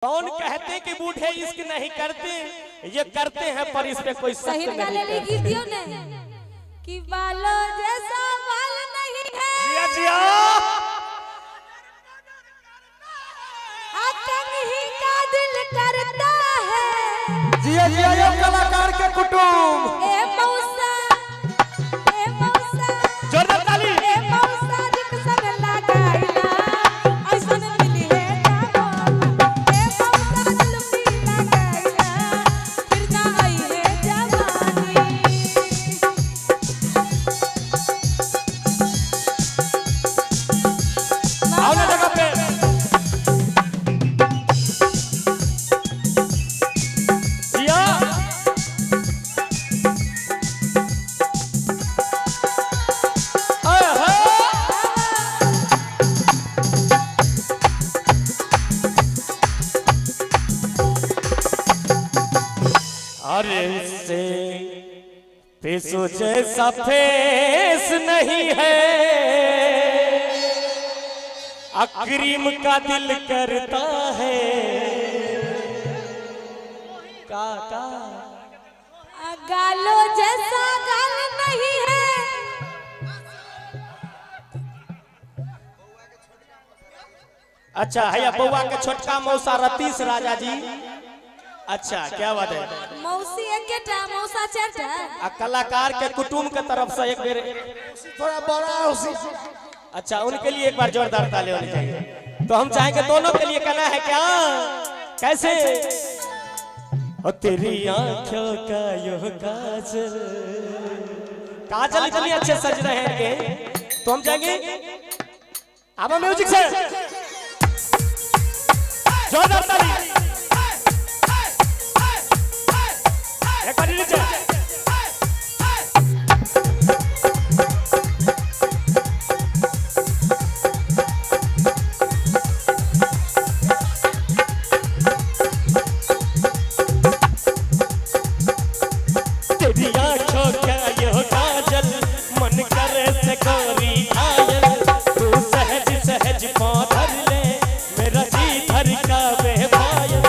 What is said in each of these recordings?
कौन कहते कि बूढ़े इश्क नहीं करते, ये करते हैं पर इस पे कोई शक सहित का नहीं ले ली करते। गीत दियो ने कि बालों जैसा बाल नहीं है, जिया जिया आतंक ही का दिल करता है। जिया जिया यो कलाकार के कुटुंब। ए मौसा, ए मौसा, जोरदार ताली। ए मौसा जिक संग लगाइला ऐसन मिली है दामन। ए मौसा जुल्फी लगाइला फिर ना आई है जवानी। आओ ना जगह पे। जिया आहा। अरे से पिसु जैसा फेस नहीं है, अक्रीम का दिल करता है। का का गालो जैसा गाल नहीं है, अच्छा हैया बउआ के छोटका मौसा रतीश राजा जी। अच्छा क्या बात है। मौसी एकेटा मौसा चारटा। आ कलाकार के कुटुंब के तरफ से एक बेर थोड़ा बड़ा उसी। अच्छा उनके लिए एक बार जोरदार ताली होनी चाहिए। तो हम चाहेंगे दोनों के लिए कहना है क्या कैसे। ओ तेरी आंखों का यो काजल, काजल इतनी अच्छे सज रहे हैं इनके, तो हम चाहेंगे अब म्यूजिक से जोरदार ताली। एक बार नीचे। तेरी आंखों का यो काजल मन करे से गोरी घायल, तू सहज सहज पाँव धर ले मेरा जी धर का बेपायल।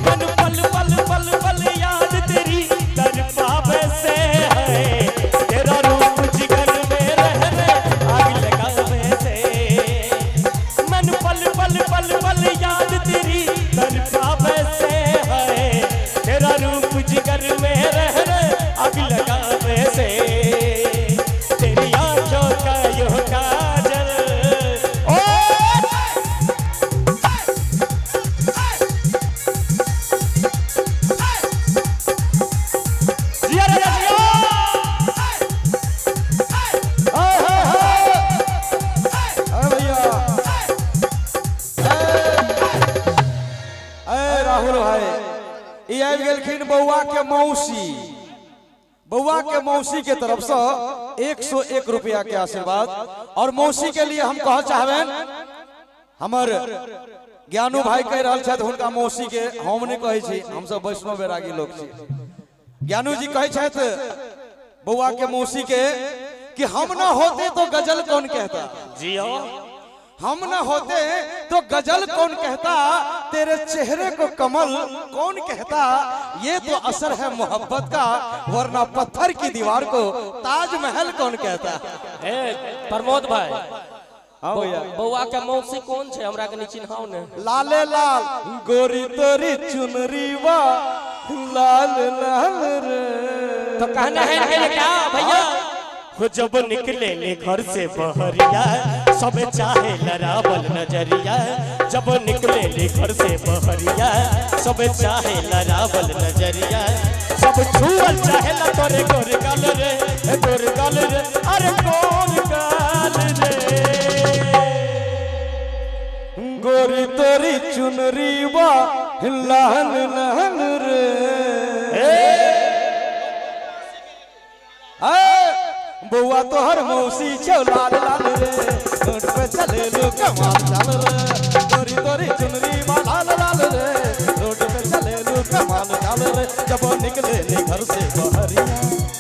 मन पल पल पल पल याद तेरी कर पावे से है, तेरा रूप जिगर में रह रे आग लगावे से। मन पल पल पल पल याद तेरी कर पावे से है, तेरा रूप जिगर में रह रे आग लगावे से। तेरी आंखों का यो काजल। ओ जिया राजा जिया। हाय हाय हाय। अरे भैया, ए राहुल भाई, ई आबि गेलखिन बउआ के मौसी। बउआ के मौसी के तरफ से 101 रुपया के आशीर्वाद। और मौसी के लिए हम कह चाहबनि, हमर ज्ञानू भाई कहि रहल छथि हुनका मौसी के, हम नहीं कहै छी, हम सब वैष्णव बैरागी लोग छी। ज्ञानू जी कहै छथि बउआ के मौसी के कि हम न होते तो गजल कौन कहता। जियो हम न होते तो गजल कौन कहता, तेरे चेहरे को कमल कौन कहता। ये तो असर है मोहब्बत का, वरना पत्थर की दीवार को ताजमहल कौन कहता। ए प्रमोद भाई, हाँ भैया। बउआ के मौसी कौन छे हमरा के नहीं चिन्हाओ ने। लाले लाल गोरी तोरी चुनरी वा लाल लाल रे। तो कहना है इनके लिए क्या भैया। हो जब निकले ले घर से बहरिया सब चाहे लरावल नजरिया। जब निकले ले घर से बहरिया सब चाहे लरावल नजरिया। सब छुअल चाहे ला तोरे गोर गाल रे, ए गोर गाल रे, अरे गोर गाल रे। गोरी तोरी चुनरी वा लाल लाल रे। बउआ तोहर मौसी छौ लाल लाल रे, रोड पे चले लो कमाल चाल रे। तोरी तोरी चुनरी बा लाल लाल रे, रोड पे चले लो कमाल चाल रे। जब निकले ले घर से बहरिया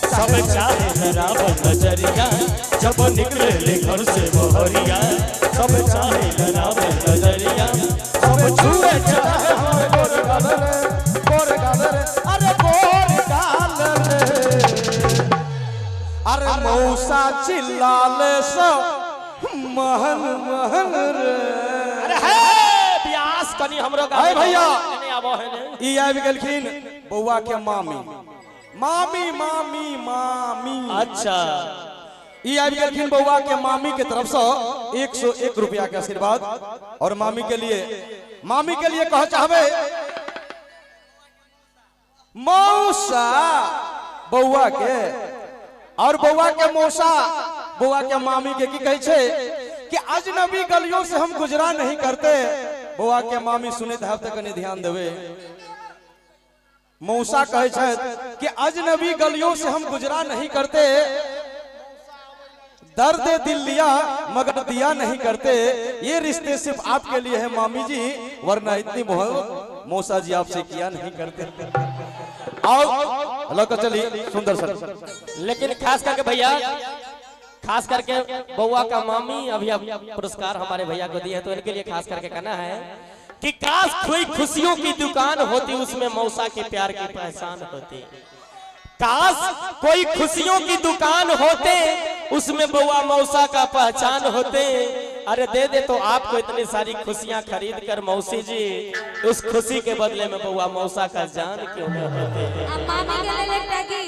सब चाहे लरावल नजरिया। जब निकले ले घर से बहरिया सब चाहे लरावल नजरिया। सब छुए चाहे हमारे। अरे मौसा चिल्लाले स महन महन रे। अरे हे ब्यास कनी हमरो गाँव अरे भैया। नहीं आबो है ने। ई आबि गेलखिन बौआ के मामी, मामी मामी मामी। अच्छा ई आबि गेलखिन बौआ के मामी के तरफ से 101 रुपया के आशीर्वाद। और मामी के लिए, मामी के लिए कह चाहबे मौसा बौआ के, और बौआ के मौसा बौआ के मामी के की कहै छै कि अजनबी गलियों से हम गुजरा नहीं करते। बौआ के मामी सुनैत हैब तऽ कनि ध्यान देबै। मौसा कहै छथि कि अजनबी गलियों से हम गुजरा नहीं करते, दर्द दिल लिया मगर दिया नहीं करते, ये रिश्ते सिर्फ आपके लिए है मामी जी, वरना इतनी मोहब्बत मौसा जी आपसे किया नहीं करते। आओ लौट चली सुंदर सर। लेकिन खास करके भैया, खास करके बउआ का मामी अभी अब पुरस्कार हमारे भैया को दिए है, तो इनके लिए खास करके कहना है कि काश कोई खुशियों की दुकान होती, उसमें मौसा के प्यार की पहचान होती। काश कोई खुशियों की दुकान होते, उसमें बउआ मौसा का पहचान होते। अरे दे दे तो आपको इतनी सारी खुशियां खरीद कर मौसी जी, उस खुशी के बदले में बउआ मौसा का जान क्यों न होते। आ मामी के लेल एकटा गीत।